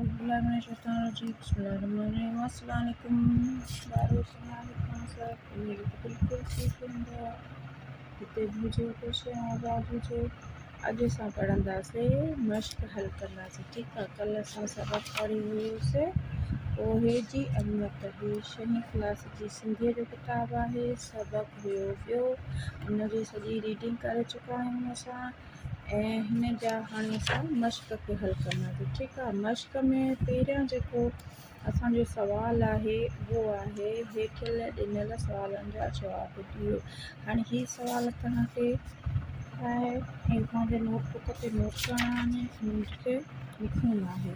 اعوذ بالله من الشيطان الرجيم بسم الله الرحمن الرحيم السلام عليڪم ٻارو ڪيئن آهيو توهان سڀ اميد ته بلڪل ٺيڪ هوندا جتي به هجو خوش ۽ آباد هجو اڄ اسان پڙهنداسين مشق حل ڪنداسين ٺيڪ آهي ڪلهه اسان سبق پڙهي هيوسي پوهي جي عظمت هي ڇهين ڪلاس جي سنڌيء جو ڪتاب آهي سبق هيو ٻيو ان جي سڄي ريڊنگ ڪري چڪا آهيون اسان ۽ هن جا هاڻي اسان مشق کي حل ڪنداسين ٺيڪ آهي مشق ۾ پهريان جيڪو اسان جو سوال آهي اهو آهي هيٺيل ڏنل سوالن جا جواب ڏيو هاڻي هي سوال توهان کي ٺاهي ۽ پنهنجي نوٽ بڪ تي نوٽ ڪرڻا آهن انهن کي لکڻو آهي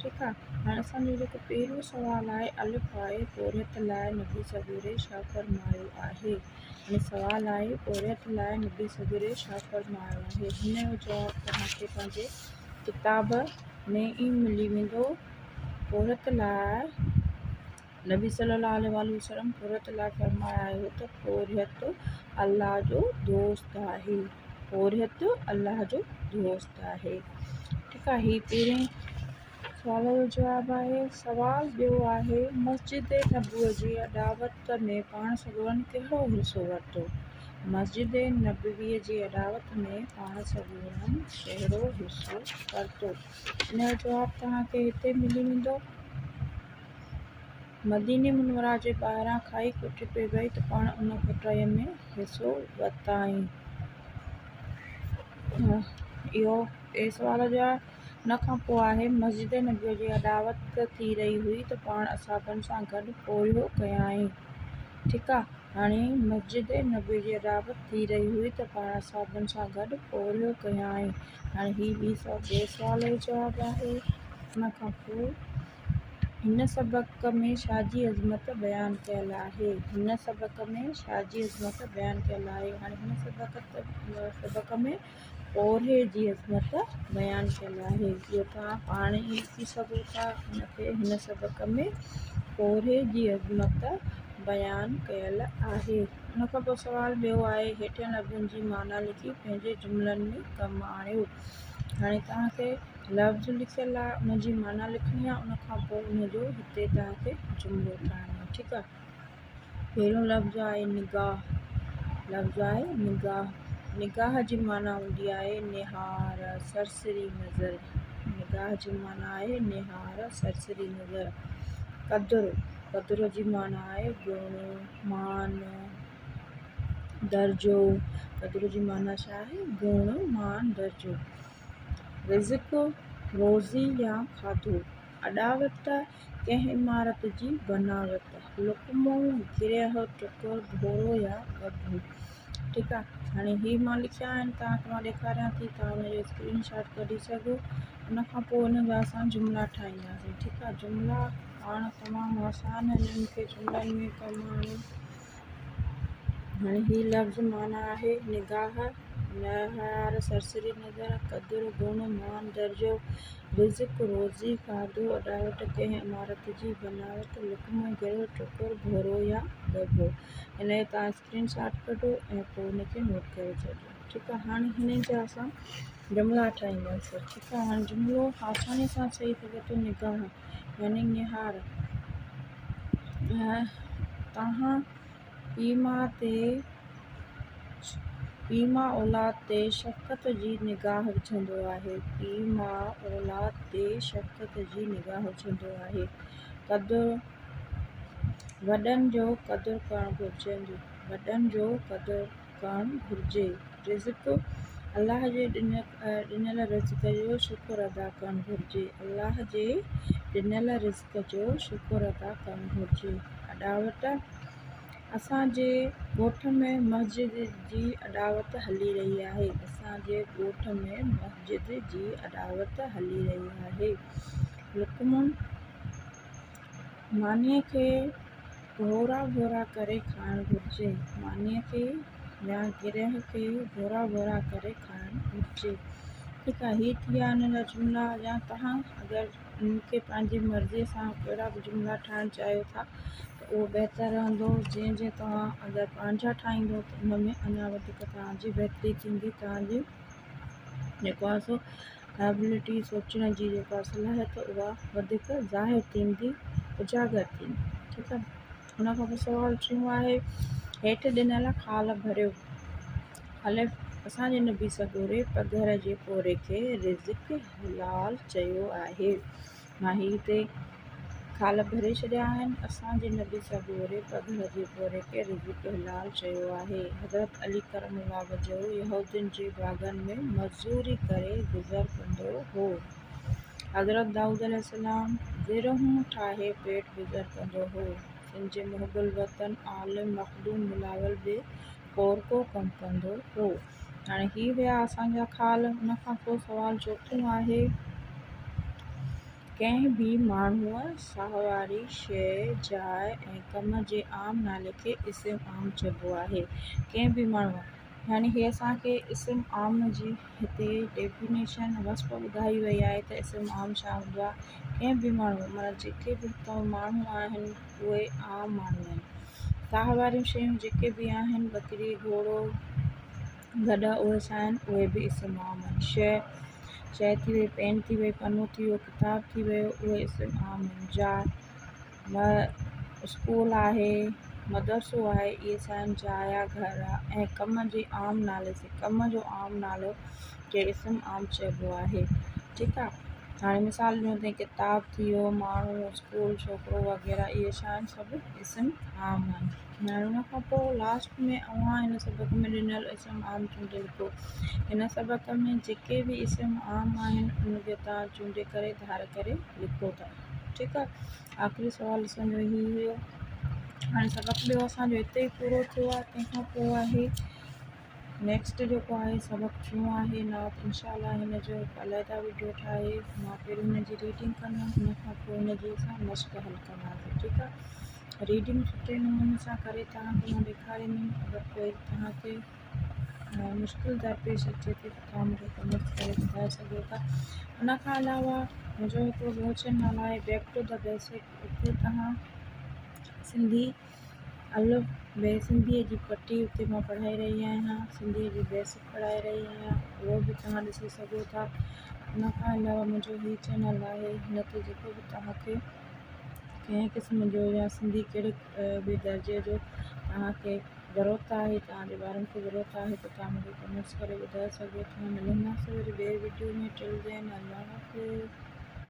ٺيڪ آهي هاڻي اسان جو جيڪو پهريون سوال آهي الف آهي پورهيت لاء نبي سڳوري ڇا فرمايو آهي ۾ سوال آهي، پورهيت لاء نبي سڳوري ڇا فرمايو آهي؟ هن جو جواب توهان کي پنهنجي ڪتاب ۾ ئي ملي ويندو. پورهيت لاء نبي صلي الله عليه واٰله وسلم پورهيت لاء فرمايو ته پورهيت الله جو دوست آهي. پورهيت الله جو دوست آهي. ٺيڪ آهي هي پهرين سوال جو جواب آهي. سوال ٻيو آهي، مسجد نبوي جي اڏاوت ۾ پاڻ سڳورن ڪهڙو حصو ورتو؟ مسجد نبوي جي اڏاوت ۾ پاڻ سڳورن ڪهڙو حصو ورتو؟ ان جو جواب توهان کي هتي ملي ويندو. مديني منوره جي ٻاهران کاهي کوٽي پئي وئي ته پاڻ ان کوٽائيء ۾ حصو ورتائين. اهو ٻئي سوال جو آهي. ان کان پوء آهي مسجد نبوي جي اڏاوت ٿي رهي هئي ته پاڻ اصحابن سان گڏ پورهيو ڪيائين. ٺيڪ آ هاڻي مسجد نبوي جي اڏاوت ٿي رهي هئي ته پاڻ اصحابن سان گڏ پورهيو ڪيائين. هاڻي هي ٻي ٻئي سوال جو جواب آهي. ان کان پوء هن سبق ۾ ڇا جي عظمت بيان ڪيل آهي؟ هن سبق ۾ ڇا جي عظمت بيان ڪيل آهي؟ هاڻي هن سبق سبق ۾ پورهيي جي عظمت بيان ڪيل آهي. اهو توهان پاڻ ئي ڏسي سگهو ٿا. ان کي هن سبق ۾ پورهيي جي عظمت بيان ڪيل آهي. ان کان پوء سوال ٻيو آهي، هيٺين لفظن جي معنيٰ لکي پنهنجي جملن ۾ ڪم آڻيو. هاڻي توهان کي لفظ لکيل آهي، ان جي معنيٰ لکڻي آهي، ان کان پوء ان جو هتي توهان کي جملو ٺاهڻو آهي. ٺيڪ آهي. پهريون لفظ آهي نگاهه، لفظ آهي نگاهه، نگاهه جي معنيٰ هوندي آهي نهار، سرسري نظر، نگاهه جي معنيٰ آهي نهار، سرسري نظر. قدر، قدر جي معنيٰ آهي گڻ، مان، درجو، قدر جي معنيٰ ڇا آهي؟ گڻ، مان، درجو. رزق، روزي يا کاڌو. اڏاوت، ڪنهن عمارت جي بناوت، لقمو، گرهه، ٽڪر، ڍورو يا ڳڀو. ٺيڪ آ هاڻي هي مان لکيا آهن توهان کي مان ڏيکاريان ٿي توهان ان جو اسڪرين شاٽ ڪڍي سگهو ان کان پوء ان جا اسان جملا ٺاهينداسين ٺيڪ آ جملا پاڻ تمام آسان آهن انهن کي جملن ۾ ڪم آڻو هاڻي هي لفظ معنيٰ آهي نگاهه، نهار، سرسري نظر، قدر، گڻ، مان، درجو، رزق، روزي، کاڌو، اڏاوت، ڪنهن عمارت جي بناوت، لقمو، گرهه، ٽڪر، ڀورو يا ڳڀو. هن جو توهان اسڪرين شاٽ ڪڍو ۽ پوء ان کي نوٽ ڪري ڇڏجو. ٺيڪ آهي هاڻي هن جا اسان جملا ٺاهينداسين. ٺيڪ آهي هاڻي جملو آساني سان ٺهي سگهي ٿو نگاهه يعني نهار. توهان پيء ماء تي پيء ماء اولاد تي شفقت جي نگاهه وجهندو آهي. پيء ماء اولاد تي شفقت جي نگاهه وجهندو آهي. قدر وڏن جو قدر ڪرڻ گهرجي. وڏن جو قدر ڪرڻ گهرجي. رزق الله جي ڏنل رزق جو شڪر ادا ڪرڻ گهرجي. الله جي ڏنل رزق جو شڪر ادا ڪرڻ گهرجي. اڏاوت اسان جي ڳوٺ ۾ مسجد جي اڏاوت هلي رهي آهي. اسان جي ڳوٺ ۾ مسجد جي اڏاوت هلي رهي آهي. لقمو مانيء کي ڀورا ڀورا ڪري کائڻ گهرجي. مانيء کي يا گرهه کي ڀورا ڀورا ڪري کائڻ گهرجي. ٺيڪ آهي هي ٿي ويا انهن جا جملا يا توهان اگر انهن کي پنهنجي مرضيء سان ڪهڙا به جملا ٺاهڻ چاهيو ٿا ته اهو بهتر رهندو. جيئن جيئن توهان اگر پنهنجا ٺاهيندو ته ان ۾ اڃا وڌيڪ توهان جي بهتري ٿيندي توهان جي جيڪو آهي سو Ability سوچڻ جي جيڪا صلاحيت اها وڌيڪ ظاهر ٿيندي، اجاگر ٿيندي. ٺيڪ آهي. ان کان پوء سوال ٽيون آهي، هيٺ ڏنل خال ڀريو. الف، اسان جي نبي سڳوري پگهر جي پورهيي کي رزق حلال چيو آهي. مان هي هتي خال ڀري ڇڏيا آهن. اسان جي نبي سڳوري پگهر جي پورهيي کي رزق حلال چيو آهي. حضرت علي ڪرم الله وجهه يهودين جي باغن ۾ مزوري ڪري گذر ڪندو هو. حضرت دائود عليه السلام زرهون ٺاهي پيٽ گذر ڪندو هو. سنڌ جي محب الوطن عالم مخدوم بلاول به ڪورڪو ڪم ڪندو هو. هاڻي هي هيا اسان جا خال. ان کان پوء سوال چوٿون آهي. ڪنهن به ماڻهوء، ساهواري، شيء، جاء ۽ ڪم جي عام نالي کي اسم عام چئبو آهي. ڪنهن به ماڻهوء يعني هي اسان کي اسم عام جي هتي ڊيفينيشن، وصف، ٻڌائي وئي آهي ته اسم عام ڇا هوندو آهي. ڪنهن به ماڻهوء معنيٰ جيڪي به هتان ماڻهو آهن اهي عام ماڻهو آهن. ساهواريون شيون جيڪي به آهن ٻڪري، گهوڙو، گڏهه اهي ڇا آهن؟ اهي به اسم عام آهن. شيء، شيء ٿي وئي، پين ٿي وئي، پنو ٿي ويو، ڪتاب ٿي ويو، اهي اسم عام آهن. جاء، اسڪول آهي، مدرسو آهي، اهي ڇا آهن؟ جاء آ، گهر آ ۽ ڪم جي عام نالي سي ڪم جو عام نالو کي اسم عام چئبو آهي. ٺيڪ آ. هاڻي مثال ڏنو اٿئي ڪتاب ٿي ويو، ماڻهو، اسڪول، ڇوڪرو وغيره اهي ڇا آهن؟ سڀ اسم عام آهن. هاڻي ان کان پوء لاسٽ ۾ اوهان هن سبق ۾ ڏنل اسم عام چونڊي لکو. هن سبق ۾ جيڪي به اسم عام آهن ان کي توهان چونڊي ڪري ڌار ڪري لکو ٿا. ٺيڪ آ. آخري سوال اسان جو هي هيو. هاڻي سبق ٻيو اسان جو اتي ئي پورو ٿيو آ. تنهن کان پوء آهي نيڪسٽ جيڪو آهي سبق ٽيون آهي نعت انشاء الله هن جو هڪ علحده وڊيو ٺاهي مان پهريون هن جي ريڊنگ ڪندم ان کان پوء هن جي اسان مشق حل ڪنداسين ٺيڪ آ ريڊنگ سٺي نموني سان ڪري توهان کي مان ڏيکاريندم اگر ڪوئي توهان کي مشڪل درپيش اچي ٿي ته توهان مونکي ڪمينٽس ڪري ٻڌائي سگهو ٿا ان کان علاوه منهنجو هڪڙو ٻيو چينل آهي بيڪ ٽو the basic اتي توهان سنڌي الف ب سنڌيء جي پٽي اتي مان پڙهائي رهي آهيان سنڌيء جي بيسڪ پڙهائي رهي آهيان اهو به توهان ڏسي سگهو ٿا ان کان علاوه منهنجو هي چينل آهي هن تي جيڪو به توهان کي ڪنهن قسم جو يا سنڌي ڪهڙي به درجي جو توهان کي ضرورت آهي توهان جي ٻارن کي ضرورت آهي ته توهان مون کي ڪمينٽس ڪري ٻڌائي سگهو ٿا ملنداسين وري ٻئي وڊيو ۾ ٽل دين الله حافظ.